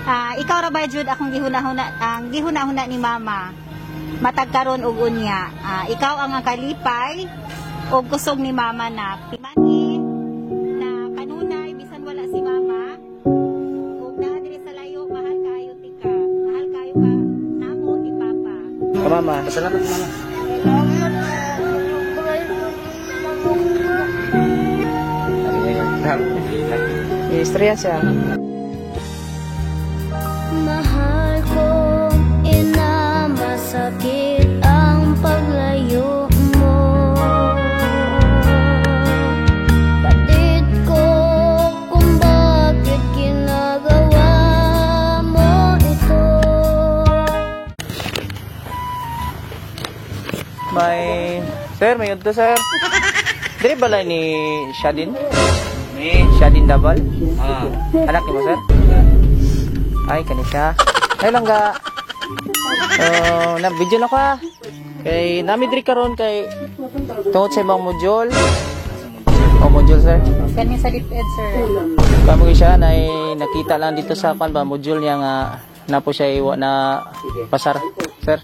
Ikaw ra ba jud akong gihuna-huna, ang gihuna-huna ni mama. Matag karon ug unya. Ikaw ang kalipay ug kusog ni mama na pimani na kanunay bisan wala si mama ug naa diri sa layo, mahal kaayo tika. Mahal kaayo ka namo ni papa. Mama, Salamat, mama. Istorya siya. Mahal kong ina, masakit ang paglayo mo. Batid ko kung bakit ginagawa mo ito. May sir, may udto sir. Diri balay ni Shadin? Ni. Shadin Dabal? Ah. Anak ni mo, sir? Ay, kani siya. Ay lang ga. Oh, na video na ko ah. Kay nami diri karon kay tungod sa imong module. Oh, module sir. Kani sa DepEd, sir. Kamo siya na nakita lang dito sa kan ba module niya nga na po siya iwa na pasar, sir.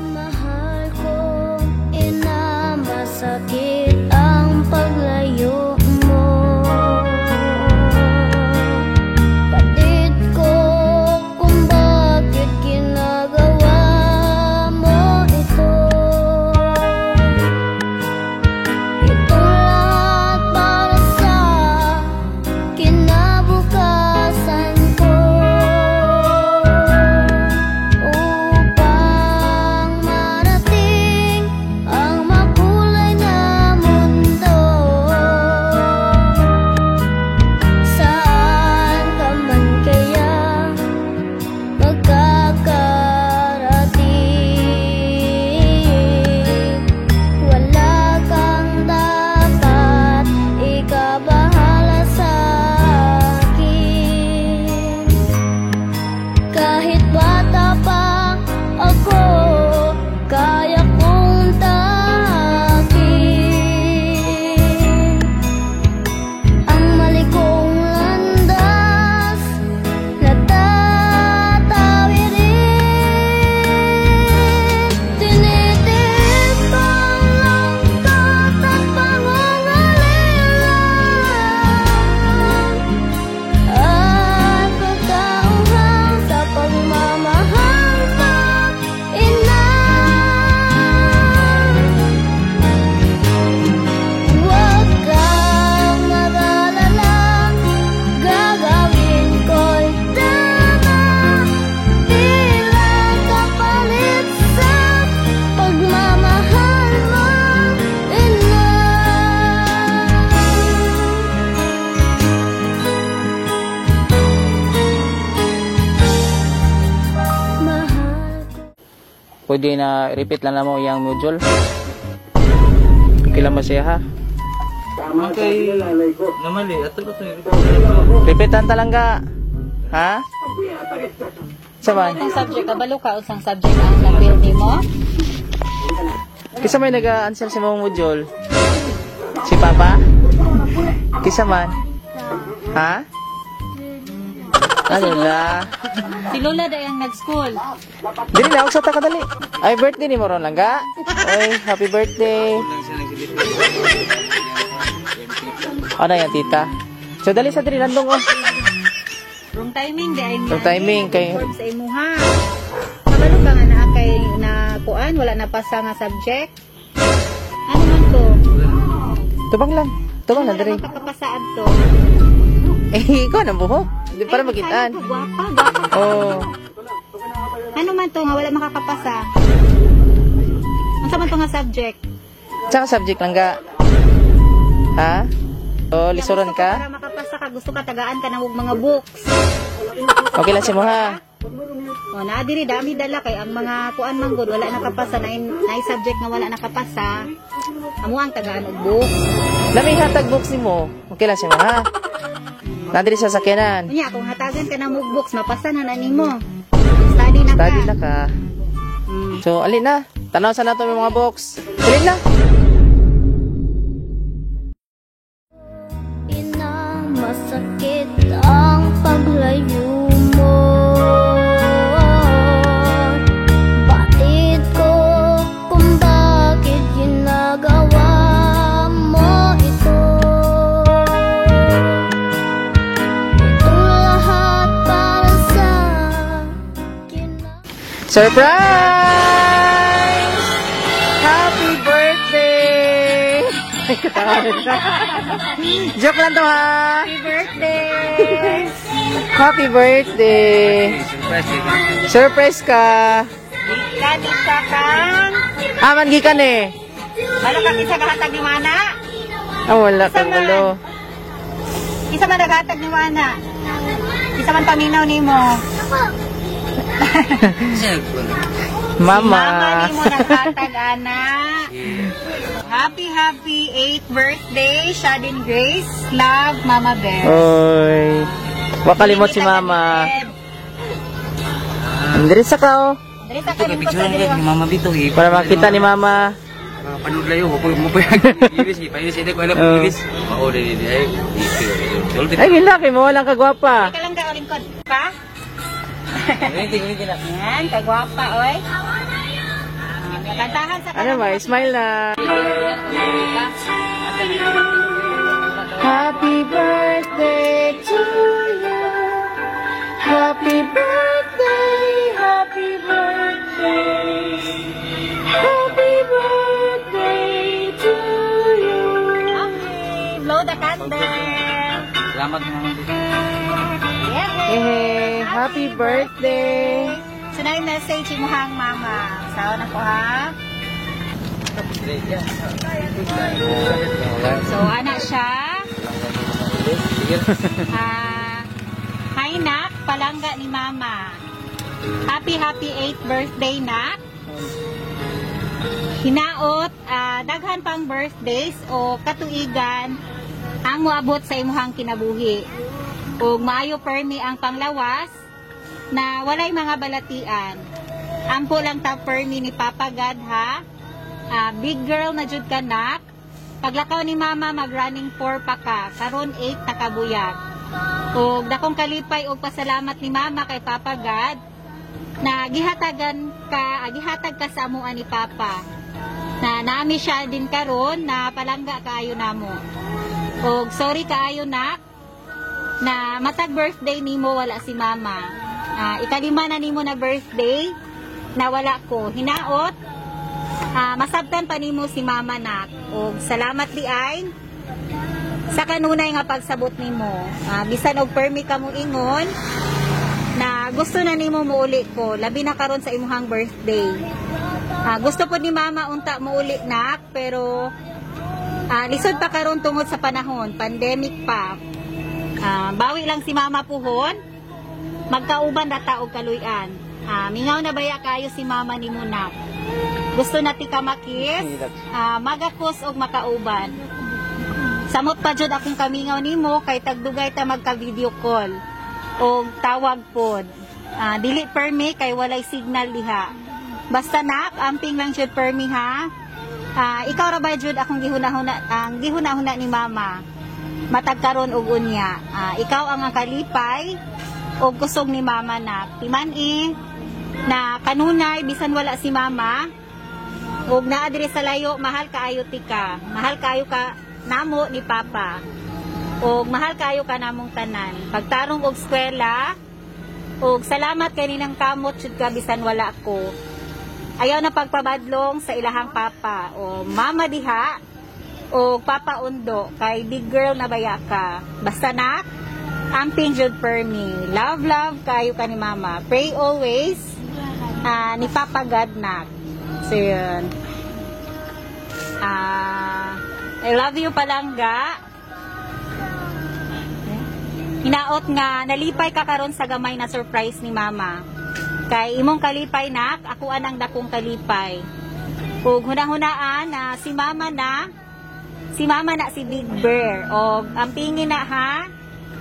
Mahal kong ina, masakit ang paglayo mo. Batid ko kung bakit ginagawa mo ito. Ito lahat para sa kinabukasan ko, upang marating ang makulay na mundo. Saan ka man kaya magkakarating, wala kang dapat ikabahala sa akin. Kahit bata pa ako, kaya kong tahakin ang mali kong landas na tatawirin. Tinitiis ko ang lungkot at pangungulila at pagkauhaw sa pagmamahal mo, ina. Huwag kang mag-alala, gagawin ko'y tama bilang kapalit sa pagmamahal mo, ina. Mahal ko. Pwede na repeat lang na mo yung module. Okay lang ba siya ha? Okay. Namali. Ato ko ito. Repeatan talangga. Ha? Sa man? Ang subject, kabalo ka unsang subject ang na-build nimo? Kisa may nag-answer sa mong module? Si Papa? Kisa man? Ha? Ano na? Si Lola day ang nag-school. Dili na, sa ta kadali. Ay, birthday ni mo ron lang ga? Oy, happy birthday. Ano yan, tita? So, dali sa dili, landong oh. Wrong timing day Wrong timing, kay- sa imuha. Kabalo ka nga naa kay na kuan, wala na pasa nga subject. Ano man to? Tubang lang. Tubang lang, Wala dali. man kakapasaan to. Eh, ikaw nang buho. Hindi para makitaan. Ay, Gwapa, gwapa. Oh. Ano man to nga wala makakapasa? Unsa man to nga subject? Tsaka subject lang ga. Ha? Oh, lisuran Gusto ka? Para makapasa ka, gusto ka tagaan ka ng og mga books. Okay lang si mo ha. O na diri dami dala kay ang mga kuan man gud wala nakapasa na na subject nga wala nakapasa. Amo ang tagaan og books. Lami hatag books ni mo. Okay lang si mo ha. Nandiri sa sakyanan. Unya kung hatagan ka na og books, mapasa na na nimo. Study na ka. Study na ka. Mm. So, alin na. Tanaw sa nato may mga books. Alin na. Surprise! Happy birthday! Ay, katawa na. Joke lang to ha! Happy birthday! Happy birthday! Surprise eh. Surprise ka! Kani ka kang Aman gikan eh. Wala ka kinsa gahatag ni Mana? Ah, wala kang gulo. Kinsa man naghatag ni Mana? Kinsa man paminaw nimo? Mama. Mama nimo naghatag, ana. Happy, happy 8th birthday, Shadin Grace. Love, Mama Bear. Oy. Wa kalimot si Mama. Diri sa ka oh. Diri sa kalimot Picture sa lang diri. ni Mama Bito eh. Para makita ni Mama. Panudlayo, mo mo pa iris, ipairis hindi ko alam Oh. iris. Mao di di ay. Ay, gila kay mo walang kagwapa. Teka lang ka, lingkod pa. Ulitin, ulitin na. Yan, kagwapa, oy. Kantahan sa Ano ba? Smile na. Happy birthday to you. Happy birthday, happy birthday. Happy birthday to you. Okay, blow the candle. Salamat, Mama Bito. Yeah. Hey, happy birthday. So na yung message imuhang mama. Sawa na ko ha. So ana siya. Ah, hi nak, palangga ni mama. Happy happy 8th birthday, nak. Hinaot, daghan pang birthdays o katuigan ang moabot sa imuhang kinabuhi. Ug maayo permi ang panglawas na walay mga balatian. Ampo lang ta permi ni Papa God ha. Big girl na jud ka, nak. Paglakaw ni mama mag running 4 pa ka, karon 8 na kabuyag. Ug dakong kalipay og pasalamat ni mama kay Papa God na gihatagan ka, gihatag ka sa amuan ni Papa. Na naami siya din karon na palangga kaayo namo. Og sorry kaayo, nak, na matag birthday nimo wala si mama. Ikalima na nimo na birthday na wala ko. Hinaot masabtan pa nimo si mama, nak. Og salamat di ay sa kanunay nga pagsabot nimo. Bisan og permi ka mo ingon na gusto na nimo muuli ko, labi na karon sa imuhang birthday. Gusto po ni mama unta muuli, nak, pero lisod pa karon tungod sa panahon, pandemic pa. Bawi lang si mama puhon, magkauban ra ta og kaluy-an. Mingaw na baya kayo si mama nimo, nak. Gusto na ti ka makis, magakos og makauban. Samot pa jud akong kamingaw nimo kay tagdugay ta magka-video call o tawag pod. Dili permi kay walay signal diha. Basta nak, amping lang jud permi ha. Ikaw ra ba jud akong gihuna-huna ang gihuna-huna ni mama. Matag karon og unya. Ikaw ang kalipay og kusog ni mama, nak. Timan-i na kanunay bisan wala si mama ug naa diri sa layo, mahal kaayo tika. Mahal kaayo ka namo ni Papa. Ug mahal kaayo ka namong tanan. Pagtarong og eskwela ug salamat kay ninang kamot jud ka bisan wala ko. Ayaw na pagpabadlong sa ilahang papa o mama diha o papa undo kay big girl na baya ka. Basta nak, amping jud permi. Love, love kayo ka ni mama. Pray always ni Papa God, nak. So yun. I love you, palangga. Hinaot nga nalipay ka karon sa gamay na surprise ni mama. Kay imong kalipay, nak, ako anang dakong kalipay. Ug hunahunaan na si mama na si mama na si Big Bear. Og ampingin na ha,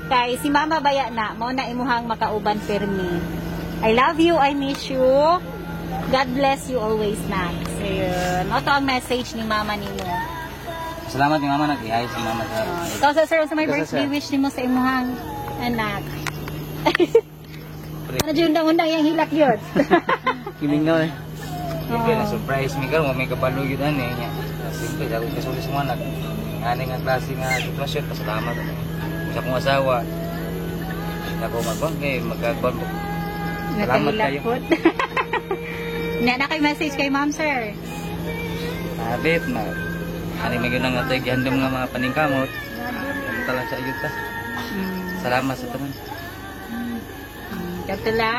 kay si mama baya na mao na imuhang makauban permi. I love you, I miss you. God bless you always, nak. So yun. Mao to ang message ni mama nimo. Salamat ni Mama, nag-ihay si Mama sa. Ikaw sa sir, sa may Ikaw, birthday sir. Wish nimo sa imuhang anak. Ano dyan undang-undang yung hilak yun? Kimingaw eh. Siyempre, na-surprise mi karon, may kabalo yun ani niya. Siyempre, ako kasuli sa mga anak. Ani nga klase nga sitwasyon, pasalamat ako. Sa akong asawa, ako magkuhan kay magkakuhan po. Salamat kayo. Nakahilak po. Na kay message kay ma'am, sir. Habit na. Ani may ginang atay gihandom nga mga paningkamot. Punta lang sa ayuta. Salamat sa tanan. Katula?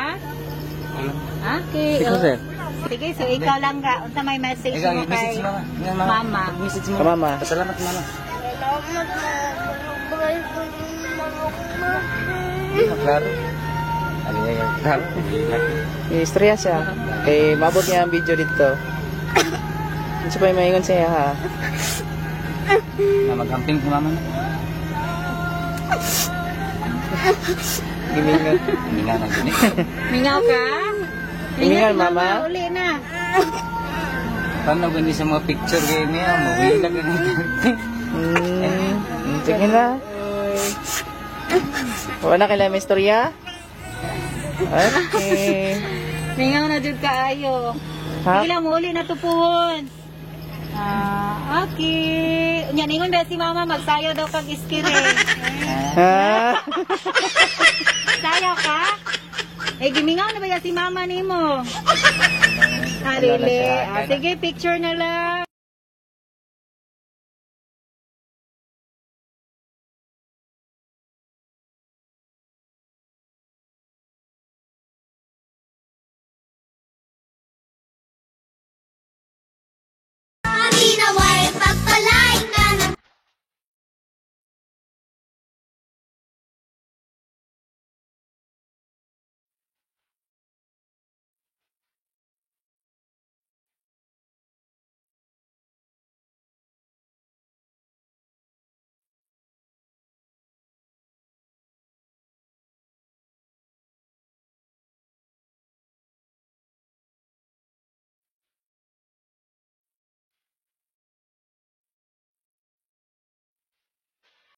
Okay. Ikaw, Oh. sir. Sige, so ikaw lang ka. Unsa may message Ikaw, mo kay message mama. Nga, mama. Mama? Message mama. Ka mama. Salamat, mama. Salamat na. Bye po yung mga. Klaro. Ano yan? Klaro. Istorya siya. Kay mabot niya ang video dito. Unsa pa yung maingon siya ha? Na maghamping si mama na. Gimingon. Hindi nga na gini. Mingaw ka? Mingaw, si mama. Uli na. Paano gani sa mga picture kayo niya? Mawila ka na. Sige na. Wala na kailangan may istorya? Okay. Mingaw na jud kaayo. Ha? Sige lang, uli na tupuhon. Ah, okay. Unya ningon ba si mama magsayaw daw kag iskire. Ha? Sayaw ka? Eh, gimingaw na ba yan si mama nimo? Ah, really? Ah, sige, picture na lang.